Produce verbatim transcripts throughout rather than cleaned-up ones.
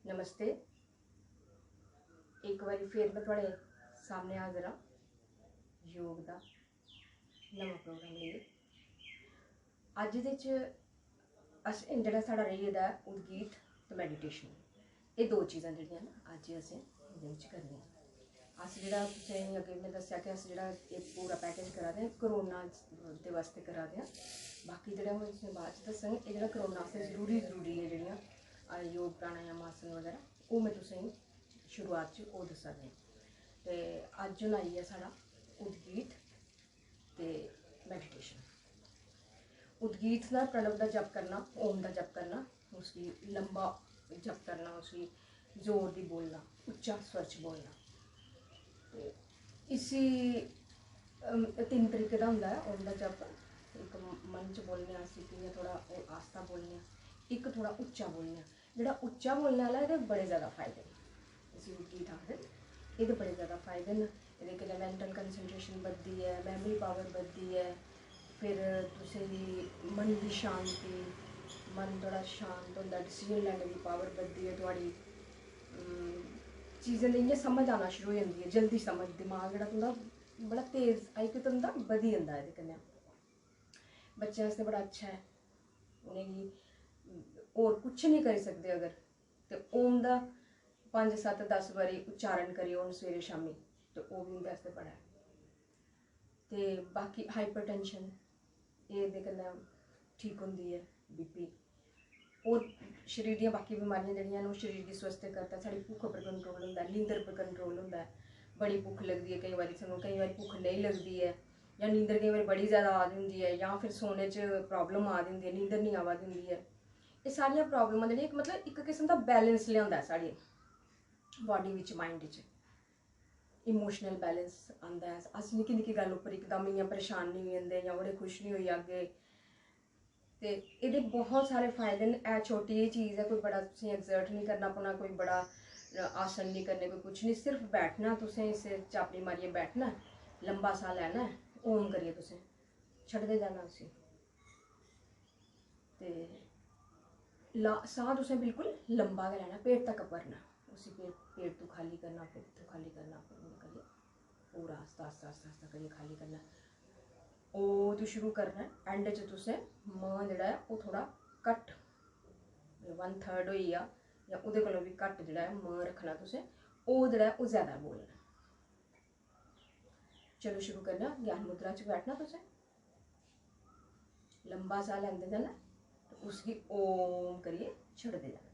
नमस्ते, इक बारी फिर में थुआढ़े सामने हाजर आं योग दा नमां प्रोग्राम लेइयै। अज्ज दे च अस जेह्ड़ा साढ़ा रेही गेदा ऐ उद्गीत ते मैडिटेशन, एह् दो चीज़ां जेह्ड़ियां न अज्ज असें एह्दे बिच करनियां। अस जेह्ड़ा तुसें गी अग्गें में दस्सेआ कि अस जेह्ड़ा एह् पूरा पैकेज करा दे आं, कोरोना दे बास्तै करा दे आं। बाकी जेह्ड़ा में तुसें बाद च दस्सङ, एह् जेह्ड़ा कोरोना आस्तै जरूरी, जरूरी ऐ जेह्ड़ियां, अ, योग, प्राणायाम, आसन बगैरा, ओह् में तुसें गी शुरुआत च ओह् दस्सा दे आं। ते अज्ज हून आई गेआ साढ़ा उद्गीत ते मैडिटेशन। उद्गीत दा, प्रणव दा जप करना, ओम दा जप करना, उसगी लंबा जप करना, उसगी जोर दी बोलना, उच्चा स्वर च बोलना। ते इसी, अम, तिन्न तरीके दा होंदा ऐ ओम दा जप। इक मन च बोलने आं अस, इक इ'यां थोह्ड़ा आस्ता बोलने आं, इक थोह्ड़ा उच्चा बोलने आं। जेह्ड़ा उच्चा बोलने आह्ला, एह्दे बड़े जैदा फायदे न। इसी उद्गीत आखदे न। एह्दे बड़े जैदा फायदे न। एह्दे कन्नै मेंटल कंसंट्रेशन बधदी ऐ, मैमरी पावर बधदी ऐ, फिर तुसें दी मन दी शांति, मन थोह्ड़ा शांत होंदा, डिसीजन लैने दी पावर बधदी ऐ थुआढ़ी। अम, चीज़ें दी इ'यां समझ आना शुरू होई जंदी ऐ, जल्दी समझ, दमाग जेह्ड़ा तुं'दा बड़ा तेज आई, कि तुं'दा बधी जंदा एह्दे कन्नै। बच्चें आस्तै बड़ा अच्छा ऐ, उ'नेंगी होर कुछ निं करी सकदे अगर, ते ओम दा पंज, सत्त, दस बारी उच्चारण करियै हून सवेरे शामी, ते ओह् बी उं'दे आस्तै बड़ा ऐ। ते बाकी हाइपरटेंशन, एह्दे कन्नै ठीक होंदी ऐ, बीपी। होर शरीर दियां बाकी बमारियां जेह्ड़ियां न, ओह् शरीर गी स्वस्थ करदा, साढ़ी भुक्ख पर कंट्रोल होंदा ऐ, नींदर पर कंट्रोल होंदा ऐ। बड़ी भुक्ख लगदी ऐ, केईं बारी सानूं, केईं बारी भुक्ख नेईं लगदी ऐ, जां नींदर केईं बारी बड़ी जैदा आ दी होंदी ऐ, जां फिर सोने च प्रॉब्लम आ दी होंदी ऐ, नींदर निं आवा दी होंदी ऐ। एह् सारियां प्रॉब्लमां जेह्ड़ियां इक, मतलब, इक किस्म दा बैलेंस लेआंदा ऐ साढ़ी बॉडी बिच, माइंड च। इमोशनल बैलेंस आंदा ऐ। अस निक्की निक्की गल्ल उप्पर इकदम इ'यां परेशान निं होई जंदे जां बड़े खुश निं होई जागे। ते एह्दे बहुत सारे फायदे न। एह् छोटी जेही चीज़ ऐ, कोई बड़ा तुसें एग्जर्ट निं करना पौना, कोई बड़ा, अ, आसन निं करने, कोई कुछ निं, सिर्फ बैठना तुसें, इस चापड़ी मारियै बैठना, लंबा साह् लैना ऐ, ओम करियै तुसें छड्डदे जाना उसी। ते ला-, साह् तुसें बिल्कुल लंबा गै लैना, पेट तक भरना उसी, पेट, पेट तू खाल्ली करना, पेट तू खाल्ली करना, फिर इ'यां करियै पूरा आस्ता, आस्ता, आस्ता, आस्ता करियै खाल्ली करना। ओ तू शुरू करना ऐ, एंड च तुसें म जेह्ड़ा ऐ ओह् थोह्ड़ा घट्ट, मतलब वन थर्ड होई गेआ जां ओह्दे कोला बी घट्ट जेह्ड़ा ऐ म रक्खना तुसें, ओह् जेह्ड़ा ऐ ओह् जैदा बोलना। चलो शुरू करने आं। ज्ञान मुद्रा च बैठना तुसें, लंबा साह् लैंदे जाना ते उसगी ओम करियै छड्डदे जाना।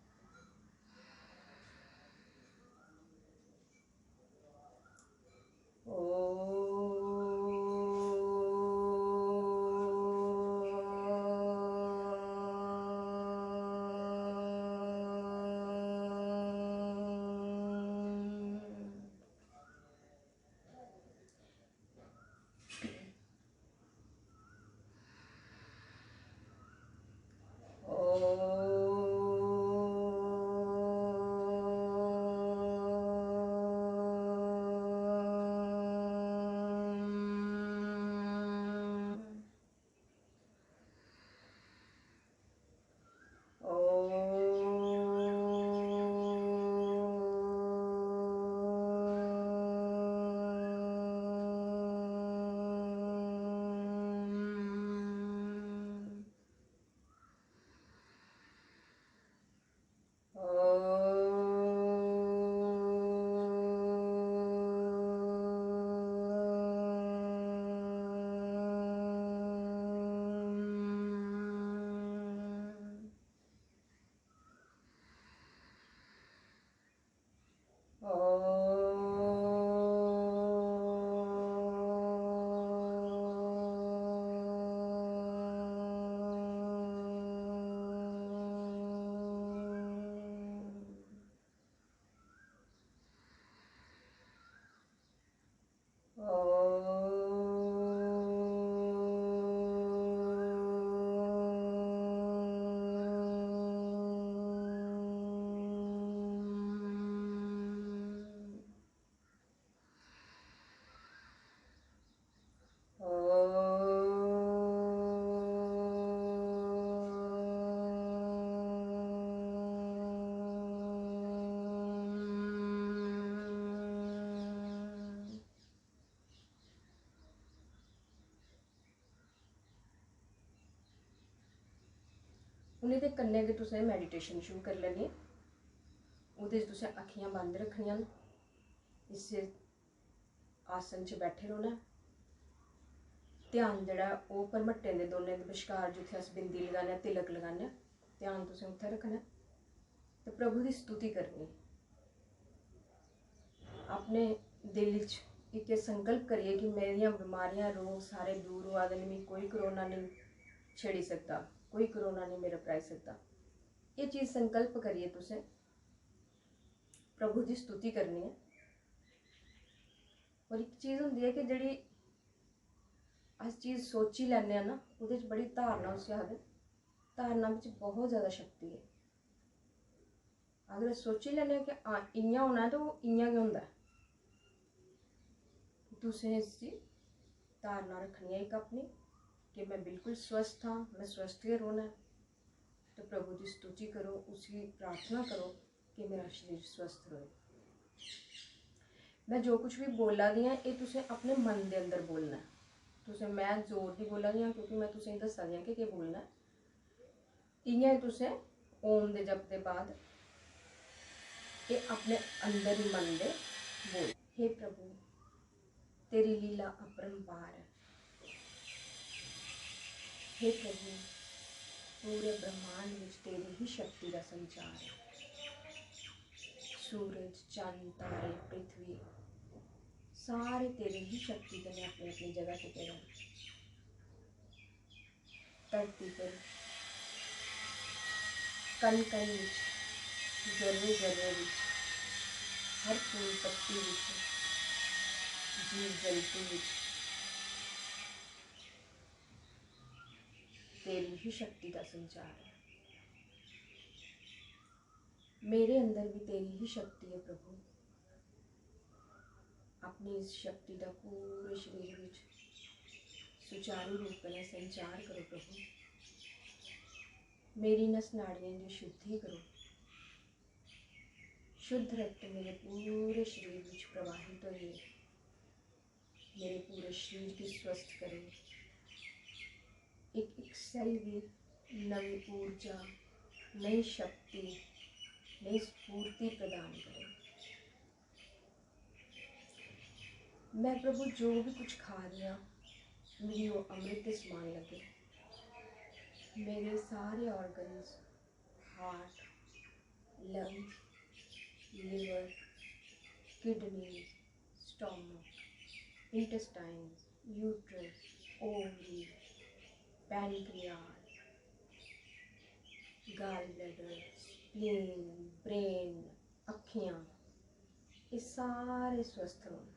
उ'नें दे कन्नै गै तुसें meditation शुरू करी लैनी ऐ। ओह्दे च तुसें अक्खियां बंद रक्खनियां न। इस्सै आसन च बैठे रौह्ना ऐ। ध्यान जेह्ड़ा ऐ ओह् भरमट्टें दे दोनें दे बश्कार, जित्थै अस बिंदी लगाने आं, तिलक लगाने आं, ध्यान तुसें उत्थै रक्खना ऐ ते प्रभु दी स्तुति करनी। अपने दिल च इक एह् संकल्प करियै कि मेरियां बमारियां, रोग सारे दूर होआ दे न, मिगी कोई कोरोना नेईं छेड़ी सकदा, कोई कोरोना नेईं मेरा पराई सकदा। एह् चीज संकल्प करियै तुसें प्रभु दी स्तुति करनी ऐ। और इक चीज होंदी ऐ कि जेह्ड़ी अस चीज सोची लैन्ने आं ना, ओह्दे च बड़ी धारणा, उसी आखदे, धारणा बिच बहुत ज्यादा शक्ति ऐ। अगर अस सोची लैन्ने आं कि हां, इ'यां होना ऐ, ते ओह् इ'यां गै होंदा ऐ। तुसें इसी धारणा रक्खनी ऐ इक अपनी, कि में बिल्कुल स्वस्थ आं, में स्वस्थ गै रौह्ना ऐ। ते प्रभु दी स्तुति करो, उसी प्रार्थना करो कि मेरा शरीर स्वस्थ रहे। में जो कुछ भी बोला दी आं, एह् तुसें अपने मन दे अंदर बोलना ऐ। तुसें, में जोर दी बोला दी आं क्योंकि में तुसेंगी दस्सा दी आं कि केह् बोलना ऐ। इ'यां गै तुसें ओम दे जप दे बाद एह् अपने अंदर ही मन दे बोल। हे प्रभु, तेरी लीला अपरंपार ऐ। हे प्रभु, पूरे ब्रह्मांड विच तेरी ही शक्ति दा संचार ऐ। सूरज, चंद, तारे, पृथ्वी, सारे तेरी ही शक्ति कन्नै अपनी अपनी जगह टिके दे न। धरती पर कण कण विच, जर्रे जर्रे विच, हर फूल पत्ती विच, जीव जंतु विच तेरी ही शक्ति दा संचार ऐ। मेरे अंदर भी तेरी ही शक्ति ऐ प्रभु। अपनी इस शक्ति दा पूरे शरीर विच सुचारू रूप कन्नै संचार करो प्रभु। मेरी नस नाड़ियें दी शुद्धि करो। शुद्ध रक्त मेरे पूरे शरीर विच प्रवाहित होइए मेरे पूरे शरीर गी स्वस्थ करो। इक इक सैल गी नमीं ऊर्जा, नई शक्ति, नई स्फूर्ति प्रदान करो। मैं प्रभु जो भी कुछ खा रही हूँ, मिगी वो अमृत के समान लगे। मेरे सारे organs, heart, lungs, liver, kidney, stomach, intestine, uterus, ovary, pancreas, gall bladder, spleen, brain, अक्खियां, एह् सारे स्वस्थ रौह्न।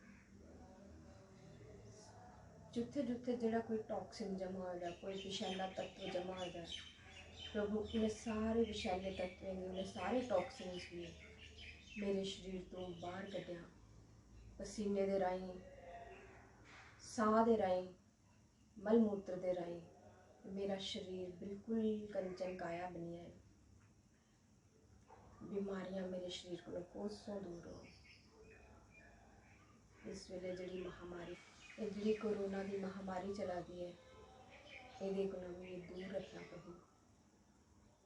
जित्थै जित्थै जेह्ड़ा कोई टॉक्सिन जमा होए दा, कोई विषैला तत्व जमा होए दा, प्रभु उ'नें सारे विषैले तत्वें गी, उ'नें सारे टॉक्सिन्स गी मेरे शरीर तों बाह्र कड्ढेआं। पसीने दे राहें, साह् दे राहें, मल मूत्र दे राहें मेरा शरीर बिल्कुल कंचन काया बनी जाए। बीमारियां मेरे शरीर कोला कोसों दूर हो। इस बेल्लै जेह्ड़ी महामारी, एह् जेह्ड़ी कोरोना दी महामारी चला दी ऐ, एह्दे कोला मिगी दूर रक्खेआं प्रभु।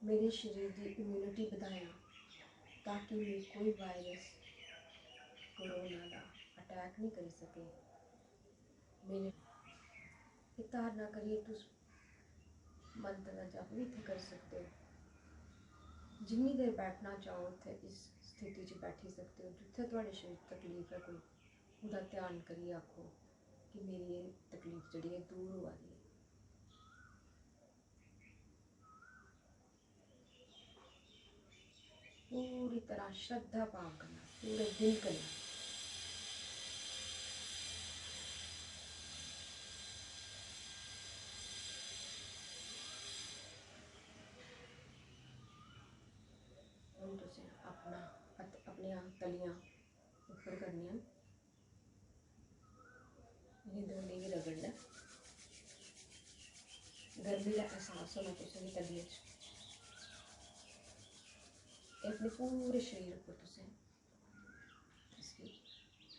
मेरे शरीर दी इम्यूनिटी बधायां, ताकि मिगी कोई वायरस कोरोना दा अटैक निं करी सके। मेरे एह् धारणा करियै तुस मंत्र दा जप बी इत्थै करी सकदे ओ। जिन्नी देर बैठना चाहो, उत्थै इस स्थिति च बैठी सकदे ओ। जित्थै थुआढ़े शरीर तकलीफ ऐ कोई, ओह्दा ध्यान करियै आखो कि मेरी एह् तकलीफ जेह्ड़ी ऐ दूर होआ दी ऐ। पूरी तरह श्रद्धा भाव कन्नै, पूरे दिल कन्नै। हून तुसें अपना हत्थ, अपनियां तलियां उप्पर करनियां। इ'नें दौनें गी रगड़ना। गर्मी दा एहसास होना तुसेंगी तलियें च। ते अपने पूरे शरीर उप्पर तुसें इसगी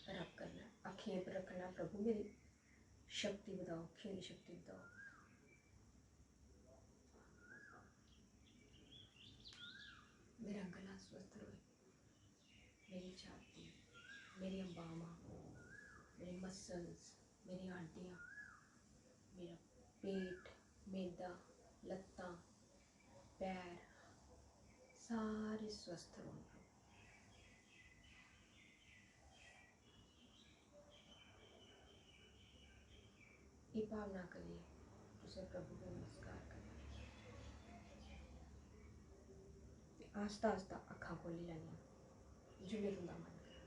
रब करना। अक्खियें पर रक्खना, प्रभु मेरी शक्ति बधाओ, अक्खियें दी शक्ति बधाओ। मेरा गला स्वस्थ र'वै, मेरी छाती, मेरियां बाह्मां, मेरे मसल्स, मेरियां हड्डियां, मेरा पेट, मैदा, लत्तां, पैर सारे स्वस्थ रौह्न। एह् भावना करियै तुसें प्रभु गी नमस्कार करना। ते आस्ता आस्ता अक्खां खोह्ल्ली लैनियां, जिसलै तुं'दा मन करै।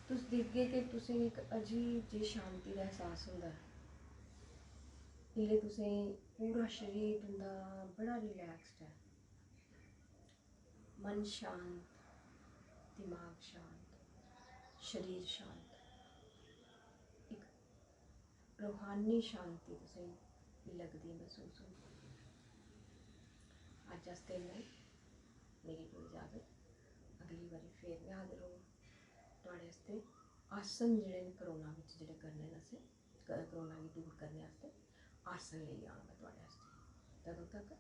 तुस दिखगे कि तुसें गी इक अजीब जेही शांति दा एहसास होंदा ऐ। इसलै तुसें गी पूरा शरीर तुं'दा बड़ा रिलैक्सड ऐ। मन शांत, दिमाग शांत, शरीर शांत, इक रूहानी शांति तुसें गी लगदी, मसूस होंदी। अज्ज आस्तै इन्ना ही। मेरी देओ इजाजत, अगली बारी फिर में हाजर होङ थुआढ़े आस्तै आसन जेह्ड़े न कोरोना बिच जेह्ड़े करने न असें, क-, कोरोना गी दूर करने आस्तै आसन लेइयै आना में थुआढ़े आस्तै। तदूं तक